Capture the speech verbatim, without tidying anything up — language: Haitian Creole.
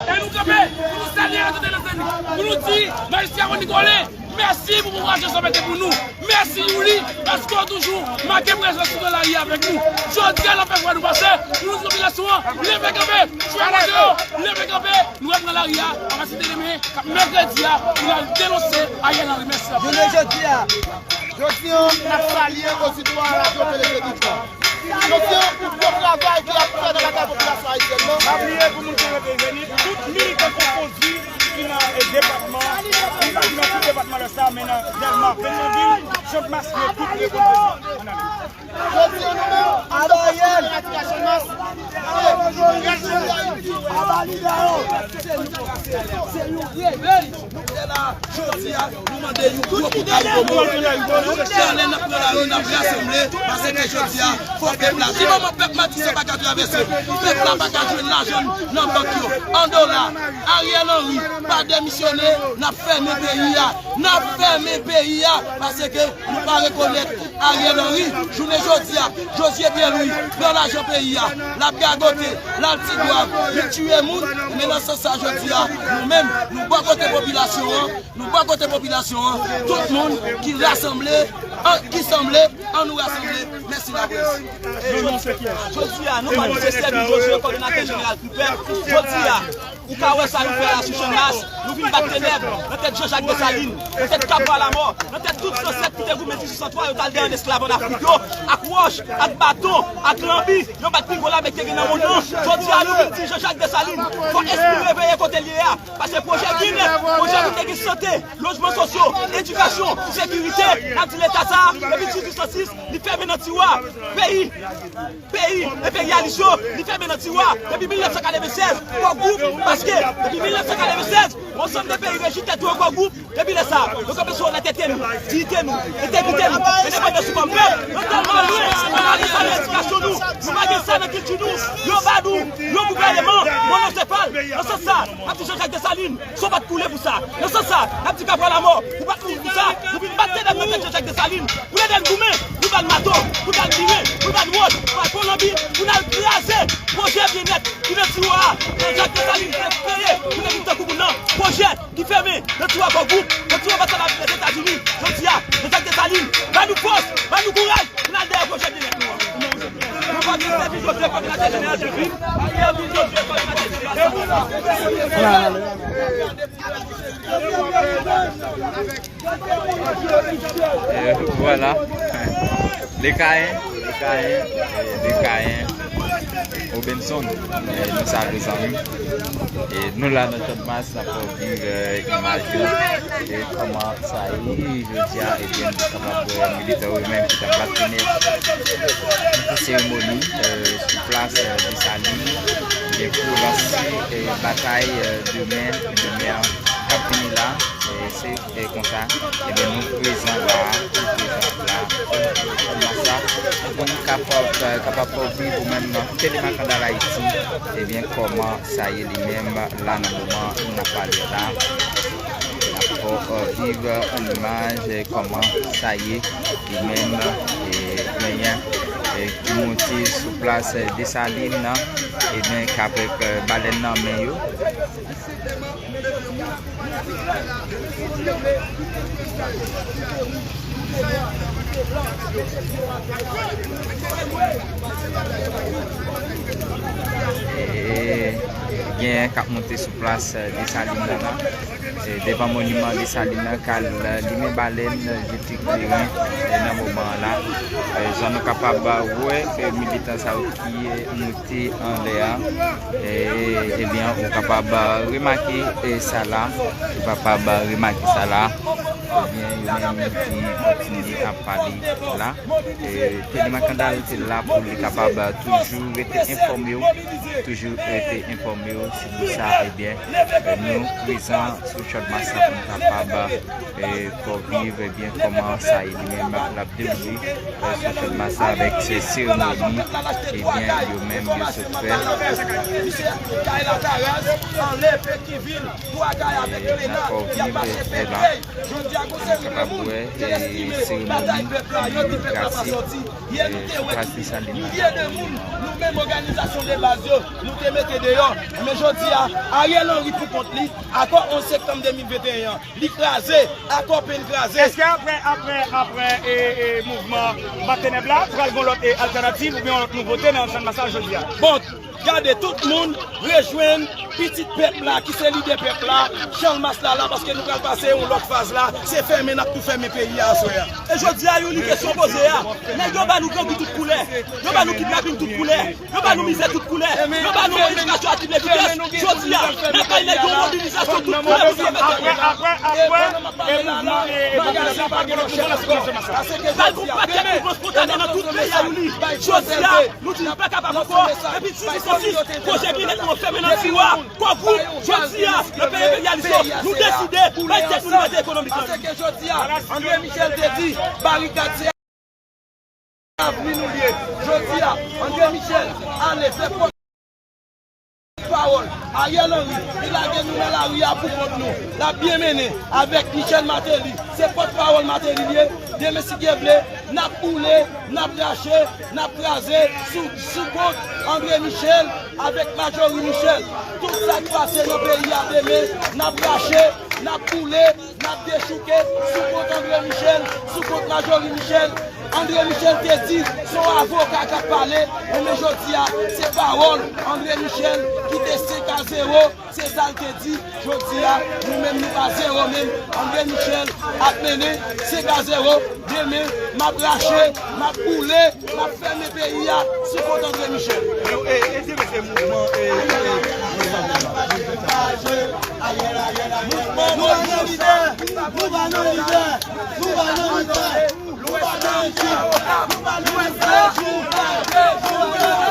E nou kanpe pou nou salye Radyo Tele Zenik, pou nou di majistra Rony Colin, mèsi pou kouraj sa w mete pou nou. Mèsi Youli, paske w toujou make prezans ou nan lari a avèk nou. Jodi a, n ap fè vwa nou pase, pou nou di popilasyon an, leve kanpe, chwa mande yo, leve kanpe, nou ap nan lari a, apati de demen, k ap mèkredi a, pou n al denonse Ariel Henry. Mèsi anpil. Jounen jodi a, jodi a, n ap salye ozitwa Radyo Tele Zenik la. Jodi a, pou bon travay ke y ap fè nan lakay popilasyon ayisyèn nan. Pa bliye pou moun ki rete Zenik, tout militan konpoze ki nan, eh, depatman, ki nan tout depatman lès la, men nan Dèlma, Petyonvil, Chantmas, yo tout rekonpoze. Ann ale. Jodi a, nou menm, aba Ariel, aba lidè yo. Se yon revèy. Nou fè la jodi a, nou mande yon gwo kout kaligomo. Tout lane n ap pran lari, n ap rasanble, paske jodi a, fò pèp la. Di moman pèp Matisan pa ka travèse, pèp la pa ka jwenn lajan nan bank yo, an dola. Ariel Henry pa demisyone, n ap fèmen peyi a, n ap fèmen peyi a, paske nou pa rekonèt Ariel Henry, jounen jodi a, Josué Pierre-Louis pran lajan peyi a, l ap gagote, l al Tigwav, li tiye moun, men nan sans sa jodi a, nou menm, nou bò kote popilasyon an, nou bò kote popilasyon an, tout moun ki rasanble, an, ki sanble, an nou rasanble. Mèsi laprès. Jodi a, nou pa nou se sèvi Josué, kòdonatè jeneral Cooper. Jodi a, ou ka wè sa nou fè la sou Channmas, nou vin bat tenèb nan tèt Jean-Jacques Dessalines, nan tèt Cabral Lamort, nan tèt tout zansèt ki te goumen dizuit san twa, yo t al dèyè esklav ann Afrik yo, ak wòch, ak baton, ak lanbi, yo bat pi gwo lame ki te gen nan mond lan. Jodi a, nou vin di Jean-Jacques Dessalines, fò espri reveye kote l ye a, paske pwojè byenèt, pwojè pou te gen sante, lojman sosyo, edikasyon, sekirite, n ap di Leta sa a, depi dizuit san sis, li fèmen nan tiwa, peyi. Peyi enperyalis yo, li fèmen nan tiwa depi mil nèf san katreven sèz, Kò Gwoup, paske depi mil nèf san katreven sèz, yon ansanm de peyi rejte tèt yo an Kò Gwoup, depi lè sa, nou kanpe sou onètete nou, diyite nou, entegrite nou, endepandans nou kòm pèp, nou tèlman lwen, nou pa gen sa nan edikasyon nou, nou pa gen sa nan kilti nou, yo ba nou yon gouvèneman monosefal, nan sans sa, n ap di Jean-Jacques Dessalines, Son pa t koule pou sa. Nan sans sa, n ap di Cabral Lamort, ou pa t mouri pou sa. Nou vin bat tenèb nan tèt Jean-Jacques Dessalines, pou l ede n goumen, pou l ba n mato, pou l ba n biren, pou l ba n wòch, pou l ba n lanbi, pou n al kraze pwojè byennèt ki nan tiwa a. Jean-Jacques Dessalines te espere pou n te vin tankou moun nan. Pwojè ki fèmen nan tiwa Kò Gwoup, nan tiwa anbasad Lèzetazini. Jodi a, Jean-Jacques Dessalines, ba nou fòs, ba nou kouraj. Pou n al dèyè pwojè byennèt nou an. Nou pa gen sèvis Joseph kòdonatè jeneral Jovin. Ariel Henry Joseph kòdonatè jeneral. E vwala. Lekayen, Lekayen, e, Lekayen, Robinson, e, nou salye zanmi m. E, nou la nan Channmas, n ap fè w viv, e, imaj yo. E, kòman sa ye, jodi a, ebyen, nou kapab wè militan yo menm ki t ap bat tenèb. Yon seremoni, e, sou plas, e, Desalin, ebyen, pou lanse, e, batay, e, demen, demen an k ap vini la, e, se, e, konsa, ebyen, nou prezan la, nou prezan la, sou Channmas la, pou nou kapab, e, kapab fè w viv ou menm nan Telemakandal Ayiti, ebyen, kòman sa ye li menm la nan moman n ap pale la. N ap fè w, e, viv, e, an imaj, e, kòman sa ye li menm, e, genyen, e, ki monte sou plas, e, Desalin nan, ebyen, k avèk, e, balèn nan men yo. E, genyen k ap monte sou plas, e, Desalin nan la. E, devan moniman Desalin nan k al, e, limen balèn, e, jete kleren, e, nan moman an la. E, jan nou kapab, e, wè, e, militan sa yo ki, e, moute anlè a. E, ebyen, ou kapab, e, remake, e, sa la. Ou kapab, e, remake sa la. Ebyen, yo menm ki kontinye ap pale la. E, Telemakandal te la pou li kapab, e, toujou rete enfòme w. Toujou rete enfòme w. Se pou sa, ebyen, e, nou prezan sou Channmas la pou nou kapab, e, fè w viv, ebyen, kòman sa ye li menm l ap dewoule, e, sou Channmas la avèk se seremoni, ebyen, yo menm yo sot fè. E, n ap fè w viv, e, la. kapab wè, e, seremoni inogirasyon, e, sou plas Desalin la. Milye de moun, nou menm òganizasyon de baz yo, nou te mete deyò. Men jodi a, Ariel Henry pou kont li, akò onz septanm de mil venteyen an, li kraze, akò Penn kraze. Èske apre, apre, apre, e, e, mouvman Bat Tenèb la, pral gen lòt, e, altènativ oubyen yon lòt nouvote nan Channmas la jodi a? Bon, gade, tout moun rejwenn pitit pèp la, ki se lidè pèp la, Channmas la la, paske nou pral pase yon lòt faz la, se fèmen n ap tou fèmen peyi a aswè a. E jodi a, Youli, kesyon poze a, nèg yo ba nou grangou tout koulè, yo ba nou kidnapin tout koulè, yo ba nou mizè tout koulè, yo ba nou yon edikasyon a tout vitès. Jodi a, n ap bay nèg yo mobilizasyon tout koulè pou yo mete. Apre, apre, apre, e mouvman, e, e popilasyon pa gen lòt chwa. Bay gon pakèt mouvman espontane nan tout peyi a, Youli. Jodi a, nou di nou pa kapab ankò. Epi sis sis sis, pwojè byenèt nou an fèmen nan tiwa. Kò gwoup, jodi a, nan peyi enperyalis yo, nou deside bay tèt nou libète ekonomik lan. Paske jodi a, André Michel te di, barikad se avni nou l ye. Jodi a, André Michel ale fè pòt pawòl. Ariel Henry, li lage nou nan lari a pou kont nou. L ap byen mennen avèk Michel Martelly. Se pòt pawòl Martelly l ye. Demen, si Dye vle, n ap boule, n ap rache, n ap kraze sou, sou kont André Michel avèk Majorie Michel. Tout sa k pase nan peyi a demen, n ap rache, n ap boule, n ap dechouke sou kont André Michel, sou kont Majorie Michel. André Michel te di, se yon avoka k ap pale, enben jodi a, se pawòl André Michel ki te senk a zewo, se sa l te di. Jodi a, nou menm nou pa zewo menm, André Michel ap mennen senk a zewo, demen, m ap rache, m ap boule, m ap fèmen peyi a sou kont André Michel. E, e, e, se, se mouvman, e, e, mouvman. Nou pa nan lidè, nou pa nan lidè, nou pa nan lidè. Nou pa nan lidè, nou pa nan lidè.